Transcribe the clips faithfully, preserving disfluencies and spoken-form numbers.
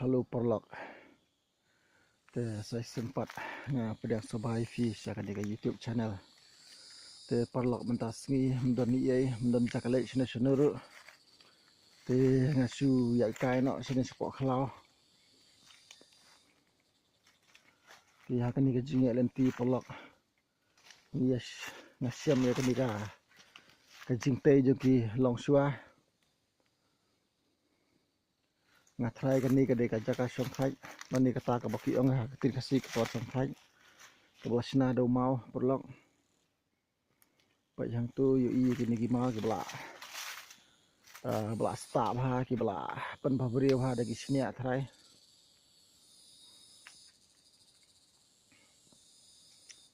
Hello paralok. Te sa shisien pat nga pdiang sngewbha ïa phi sha kane ka YouTube channel. Te paralok mynta sngi ym don ei ei, ym don jaka leit shano shano ruh. Te nga shu ïaid kai noh shane shapoh khlaw. Te ha kane ka jingïaid lynti paralok, nga shem ïa kane ka, ka jingtei jong ki longshuwa. Nga tharai kane ka dei ka jaka shongthait, mane kata kaba ki ong ha ka ktien Khasi ka por shongthait, kaba la shna da u maw paralok. Peit hangto ïohi kine ki maw kiba la, ah, ba la stah bha, kiba la pynbha briew bha da ki shñiuh tharai.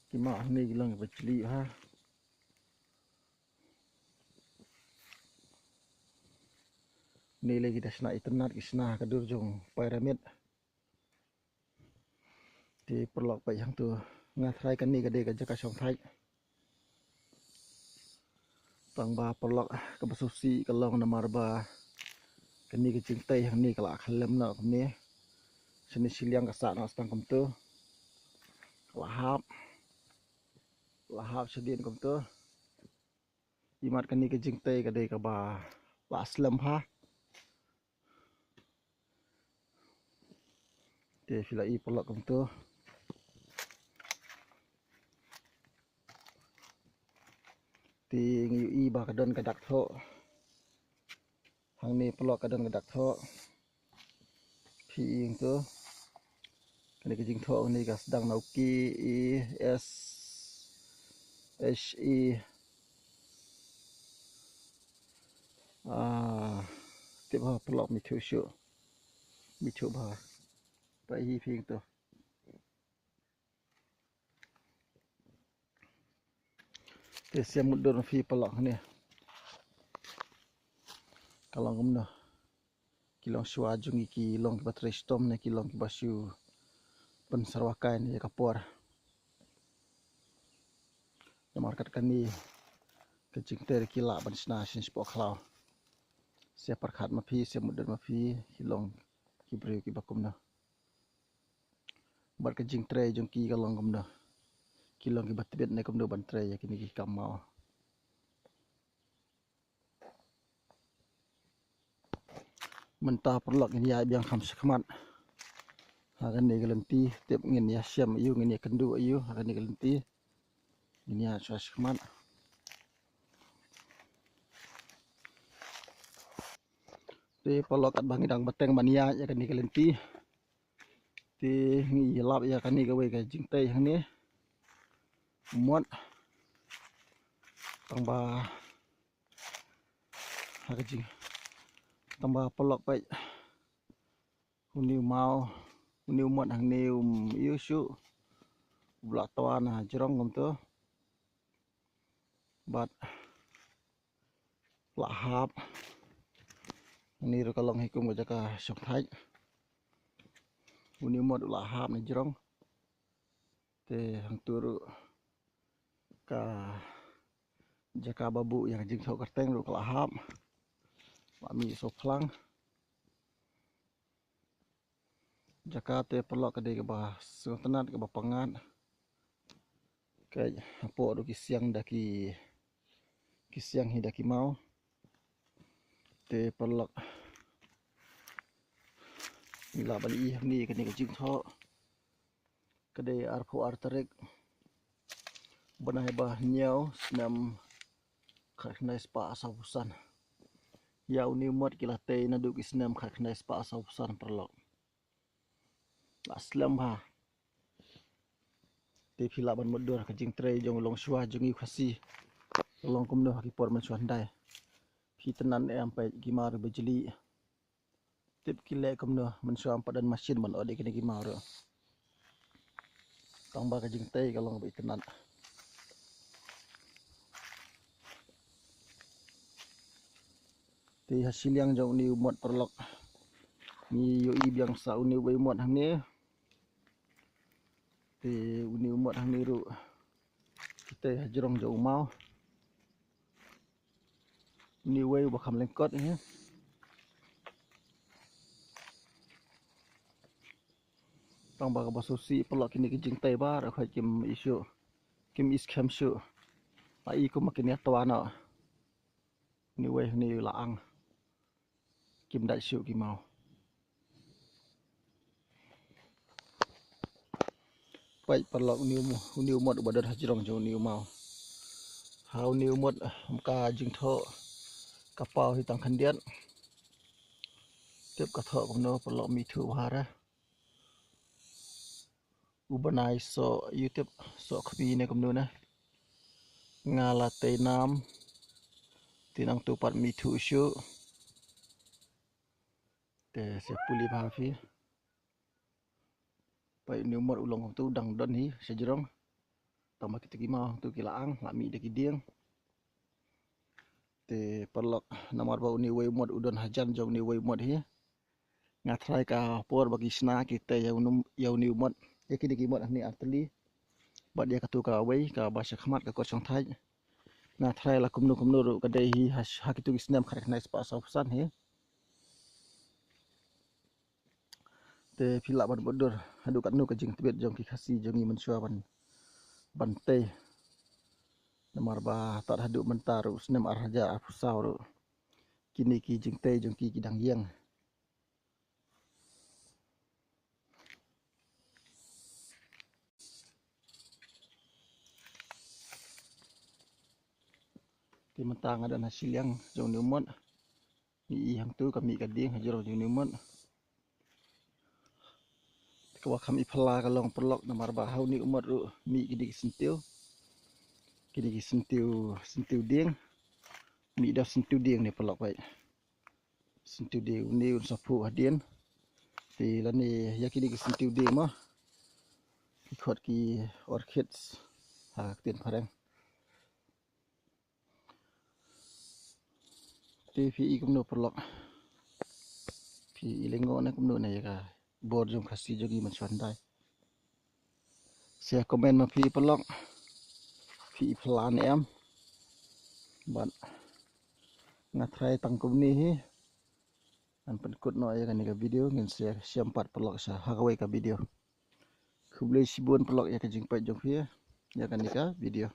Ki maw hangne ki long kiba jlieh bha. Ngi lei ki da shna itynnad, ki shna ha ka dur jong pyramid. Te paralok peit hangto, nga tharai kane ka dei ka jaka shongthait. Tang ba paralok kaba sngewsih ka long namar ba kane ka jingtei hangne ka la khlem noh kumne. Shane shiliang ka sah noh tang kumto. Ka la hap. La hap shadien kumto. Imat kane ka jingtei ka dei kaba la slem bha. Te phi la i paralok kumto. Te ngi ïohi ba ka don ka dak thoh. Hangne paralok ka don ka dak thoh. Phi i hangto. Kane ka jingthoh hangne ka sdang na u K E S H E. Ah, tip ha paralok, mithuh shuh. Mithuh bha. Peit hi phi hangto. Te sa mutdur ma phi paralok hangne. Ka long kumno. Ki longshuwa jong ngi ki long kiba trei shitom ne ki long kiba shu pynsyrwa kai ne ïa ka por. Namar kat kane ka jingtei ki lah ban shna shane shapoh khlaw. Sa pyrkhat ma phi, sa mutdur ma phi, ki long ki briew kiba kumno. Bad ka jingtrei jong ki ka long kumno. Ki long kiba tbit ne kumno ban trei ïa kine ki kam maw. Mynta paralok ngin ïa biang kham shakhmat. Ha kane ka lynti, tip ngin ïa shem aiu, ngin ïa kynduh aiu ha kane ka lynti. Ngin ïa shu shakhmat. Te paralok katba ngi dang bteng ban ïa ïa kane ka lynti. Te ngi lap ïa kane kawei ka jingtei hangne. Mot. Tang ba ha ka jing, tang ba paralok peit. Une u maw, une u mot hangne um ïoh shuh. U la twan ha jrong kumto. Bad la hap. Hangne ruh ka long hi kum ka jaka shongthait. Une u mot u la hap na jrong. Te hangto ruh ka jaka ba buh ïa ka jingthoh kyrteng ruh ka la hap. Ba mih sha phlang. Jaka te paralok ka dei kaba sngewtynnat, kaba pyngngad. Ka hapoh ruh ki siang da ki, ki siang hi da ki maw. Te paralok ngi lah ban ïohi hangne kane ka jingthoh. Ka dei arphew ar tarik bnai ba hynñiew snem khatkhyndai spah sawphew san. Ïa une u mot ki la tei naduh ki snem khatkhyndai spah sawphew san paralok. La slem bha. Te phi lah ban mutdur ka jingtrei jong u longshuwa jong ngi u Khasi. Long kumno ha ki por mynshuwa hyndai. Phi tynnad ne em, peit ki maw ruh ba jlieh. Tip ki leh kumno, mynshuwa ym pat don mashin ban ot ïa kine ki maw ruh. Tang ba ka jingtei ka long ba itynnad. Te ha shiliang jong une u mot paralok ngi ïohi biang sa une uwei u mot hangne. Te une u mot hangne ruh ki tei ha jrong jong u maw. Une uwei uba kham lyngkot hi. Tang ba kaba sngewsih paralok kine ki jingtei baroh khoit kim i shuh, kim i skhem shuh. La i kum ma kine twa noh. Ni wei ni la ang. Kim dait shuh ki maw. Peit paralok, uni u mo-, uni u mot uba don hajrong jong uni u maw. Ha uni u mot, em, ka jingthoh ka paw hi tang khyndiat. Tip ka thoh kumno paralok, mithuh bha re. U bnai soh, ïa tip soh kpi ne kumno ne. Nga la tei nam. Te nangtu pat mithuh shuh. Te sa pule bha phi. Peit uni u mot u long kumtu, dang don hi shajrong. Tang ba kitu ki maw tu ki la ang, la mih da ki dieng. Te paralok, namar ba uni wei u mot u don hajan jong uni wei u mot hi. Nga tharai ka por ba ki shna ki tei ïa uni, ïa uni u mot, ïa kine ki mot hangne artylli. Bad ïa katu kawei kaba shakhmat ka kot shongthait. Nga tharai la kumno kumno ruh ka dei hi ha, ha kitu ki snem khatkhyndai spah sawphew san hi. Te phi lah ban bud dur haduh katno ka jingtbit jong ki Khasi jong ngi mynshuwa ban, ban tei. Namar ba tad haduh mynta ruh, snem ar hajar arphew saw ruh, kine ki jingtei jong ki ki dang ïeng. Te mynta nga don ha shiliang jong uni u mot. Ngi i hangtu ka mih ka dieng hajrong jong uni u mot. Te kaba kham i phylla ka long paralok, namar ba ha uni u mot ruh mih kine ki syntiew. Kine ki syntiew, syntiew dieng. Mih da syntiew dieng ne paralok, peit. Syntiew dieng, uni un sa phuh hadien. Te lane ïa kine ki syntiew dieng mo. Ki khot ki orchids ha ka ktien phareng. Te phi i kumno paralok? Phi i lyngngoh ne kumno ne ïa ka bor jong Khasi jong ngi mynshuwa hyndai? Sa comment ma phi paralok. Phi i phylla ne em? Bad nga tharai tang kumne hi ngan pynkut noh ïa kane ka video, ngin sa ïashem pat paralok sha ha kawei ka video. Khublei shibun paralok ïa ka jingpeit jong phi ïa kane ka video.